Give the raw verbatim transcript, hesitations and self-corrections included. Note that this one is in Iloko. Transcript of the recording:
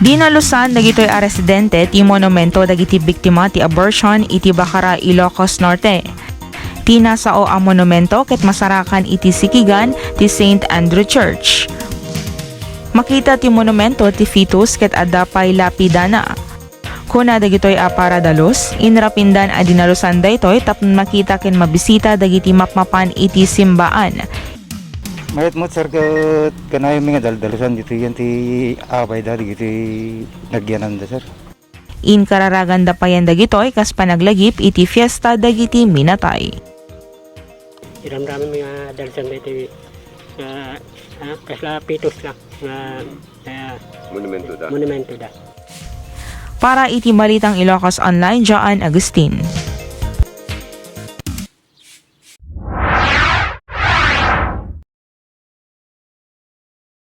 Dinalusan dagitoy a residente ti monumento dagiti biktima ti abortion iti Bacara, Ilocos Norte. Ti nasao a monumento ket masarakan iti sikigan ti Saint Andrew Church. Makita ti monumento ti fetus ket adda pay lapidana. Kuna dagitoy a paradalus, inrapindan a dinalusan daytoy tapno makita ken mabisita dagiti mapmapan iti simbaan. Mayat met, sir, ket kanayon mi nga daldalusan ditoy yan ti abay da dagiti nagyananda, sir. Inkararaganda payen dagitoy kas panaglagip iti fiesta dagiti minatay. Iramramin mi nga daldalusan daytoy nga, ah, kasla fetus la nga, ah, monumento da. Monumento da. Para iti Balitang Ilocos Online, Joan Agustin.